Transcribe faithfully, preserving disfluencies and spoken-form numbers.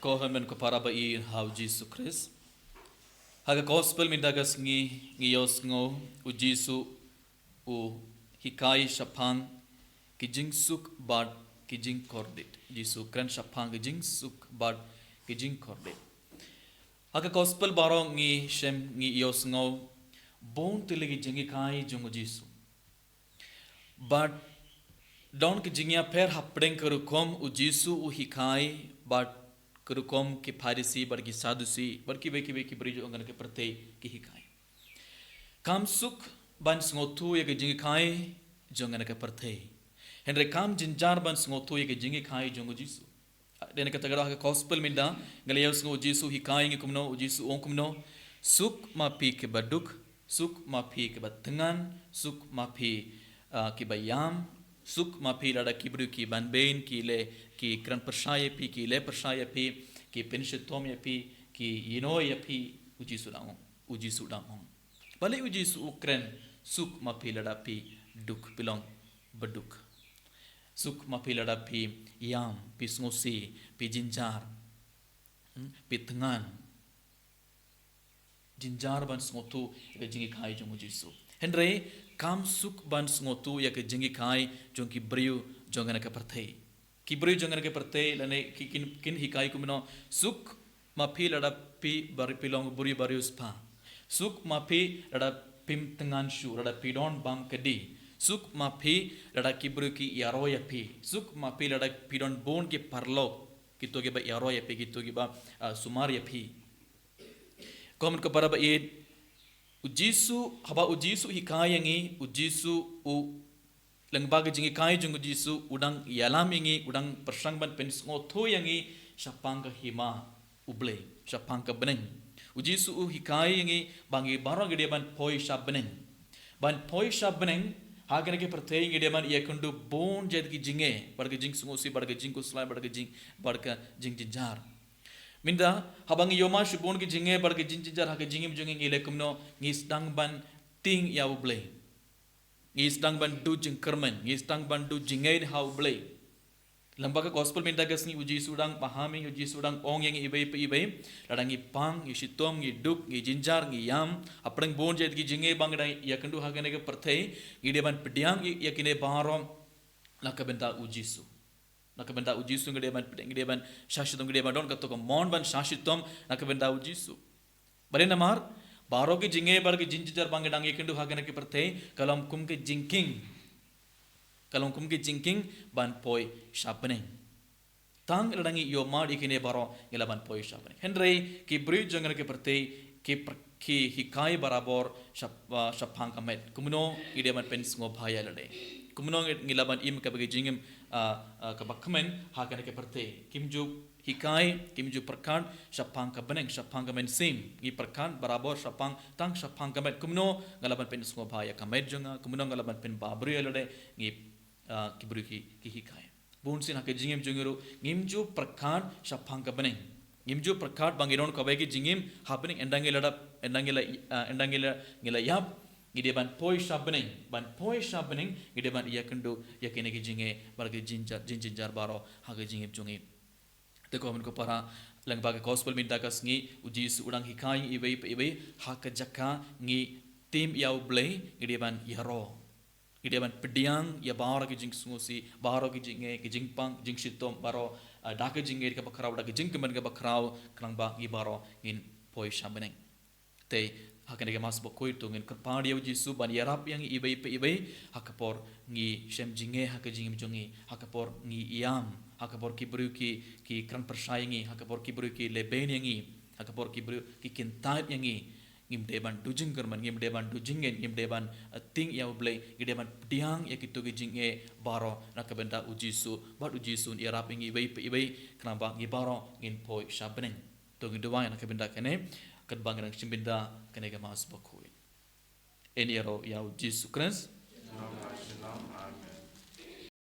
Ko hynmen ko para ba ïeit ha u Jisu Khrist. Ha ka gospel mynta ka sngi ngi ïohsngew u Jisu u hikai shaphang ki jingsuk bad ki jingkordit. U Jisu kren shaphang ki jingsuk bad ki jingkordit. Ha ka gospel baroh ngi shem ngi ïohsngew bun tylli ki jinghikai jong u Jisu. Bad don ki jingïapher hapdeng ka rukom u Jisu u hikai bad ka rukom ki Pharisi bad ki Sadusi bad kiwei kiwei ki briew jong kane ka pyrthei ki hikai. Kam suk ban sngewthuh ïa ka jinghikai jong kane ka pyrthei. Hynrei kam jynjar ban sngewthuh ïa ka jinghikai jong u Jisu. Dei na kata ka daw ha ka gospel mynta ngi la ïohsngew u Jisu hikai ïa ngi kumno, u Jisu ong kumno. Suk ma phi kiba duk, suk ma phi kiba thngan, suk ma phi, ah, kiba ïam, suk ma phi lada ki briew ki banbeiñ, ki leh, ki kren pyrshah ïa phi, ki leh pyrshah ïa phi, ki pynshitom ïa phi, ki ïehnoh ïa phi, u Jisu u dang ong. U Jisu u dang ong. Balei u Jisu u kren suk ma phi lada phi duk, phi long ba duk. Suk ma phi lada phi ïam, phi sngewsih, phi jynjar. Hmm, phi thngan. Jynjar ban sngewthuh ïa ka jinghikai jong u Jisu. Hynrei kam suk ban sngewthuh ïa ka jinghikai jong ki briew jong kane ka pyrthei. Ki briew jong kane ka pyrthei lane ki kin, kin hikai kumno, suk ma phi lada phi bar-, phi long u briew ba riewspah. Suk ma phi lada phim thngan shuh, lada phi don bam kti. Suk ma phi lada ki briew ki ïaroh ïa phi. Suk ma phi lada phi don bun ki paralok, kito kiba ïaroh ïa phi, kito kiba, ah, sumar ïa phi. Ko hynmen ko para ba ïeit, u Jisu, haba u Jisu u hikai ïa ngi, u Jisu u, lyngba ka jinghikai jong u Jisu u dang ïalam ïa ngi, u dang pyrshang ban pynsngewthuh ïa ngi shaphang ka hima u Blei, shaphang ka bneng. U Jisu u hikai ïa ngi ba ngi baroh ngi dei ban poi sha bneng. Ban poi sha bneng, ha kane ka pyrthei ngi dei ban ïakynduh bun jait ki jingeh, bad ka jingsngewsih, bad ka jingkhuslai, bad ka jing, bad ka jingjynjar. Mynta, haba ngi ïohmad shibun ki jingeh bad ki jingjynjar ha ka jingim jong ngi, ngi leh kumno, ngi sdang ban tieng ïa u Blei. Ngi sdang ban duh jingkyrmen, ngi sdang ban duh jingeh ha u Blei. Lyngba ka gospel mynta ka sngi u Jisu u dang maham ïa ngi, u Jisu u dang ong ïa ngi iwei pa iwei. Lada ngi pang, ngi shitom, ngi duk, ngi jynjar, ngi ïam, hapdeng bun jait ki jingeh ba ngi dang ïakynduh ha kane ka pyrthei, ngi dei ban pdiang ïa, ïa kine baroh na ka bynta u Jisu. Na ka bynta u Jisu ngi dei ban pdiang, ngi dei ban sha shitom, ngi dei ban don kato ka mon ban sha shitom na ka bynta u Jisu. Balei namar baroh ki jingeh bad ki jingjynjar ba ngi dang ïakynduh ha kane ka pyrthei ka long kum ka jingkieng. Ka long kum ka jingkieng ban poi sha bneng. Tang lada ngi ïohmad ïa kine baroh ngi lah ban poi sha bneng. Hynrei ki briew jong kane ka pyrthei ki pr-, ki hikai barabor shap-, ah, shaphang ka met. Kumno ngi dei ban pynsngewbha ïa lade? Kumno ngi, ngi lah ban im kaba ka jingim, ah, ah, kaba kmen ha kane ka pyrthei? Kim ju hikai, kim ju pyrkhat shaphang ka bneng, shaphang ka mynsiem. Ngi pyrkhat barabor shaphang, tang shaphang ka met. Kumno nga lah ban pynsngewbha ïa ka met jong nga? Kumno nga lah ban pynbha briew ïa lade? Ngi, ah, ki briew ki, ki hikai. Bun sien ha ka jingim jong ngi ruh ngim ju pyrkhat shaphang ka bneng. Ngim ju pyrkhat ba ngi don kawei ka jingim ha bneng. Ynda ngi la dap, ynda ngi la, ah, ynda ngi la, ngi la ïap, ngi dei ban poi sha bneng. Ban poi sha bneng ngi dei ban ïakynduh ïa kine ki jingeh bad ki jingjynjar, jingjynjar baroh ha ka jingim jong ngi. Te ko hynmen ko para, lyngba ka gospel mynta ka sngi u Jisu u dang hikai iwei pa iwei ha ka jaka ngi tim ïa u Blei, ngi dei ban ïaroh. Ngi dei ban pdiang ïa baroh ki jingsngewsih, baroh ki jingeh, ki jingpang, jingshitom, baroh, ah, da ka jingngeit kaba khraw, da ka jingkmen kaba khraw, khnang ba ngi baroh ngin poi sha bneng. Te ha kane ka Mass Bakhuid to ngin kyrpad ïa u Jisu ban ïarap ïa ngi iwei pa iwei ha ka por ngi shem jingeh ha ka jingim jong ngi, ha ka por ngi ïam, ha ka por ki briew ki, ki kren pyrshah ïa ngi, ha ka por ki briew ki lehbeiñ ïa ngi, ha ka por ki briew ki kyntait ïa ngi. Ngim dei ban duh jingkyrmen, ngim dei ban duh jingngeit, ngim dei ban, eh, tieng ïa u Blei, ngi dei ban pdiang ïa kito ki jingeh baroh na ka bynta u Jisu, bad u Jisu un ïarap ïa ngi iwei pa iwei, khnang ba ngi baroh ngin poi sha bneng. To ngin duwai na ka bynta kane, katba ngi dang shim bynta kane ka Mass Bakhuid. Yn ïaroh ïa u Jisu Khrist.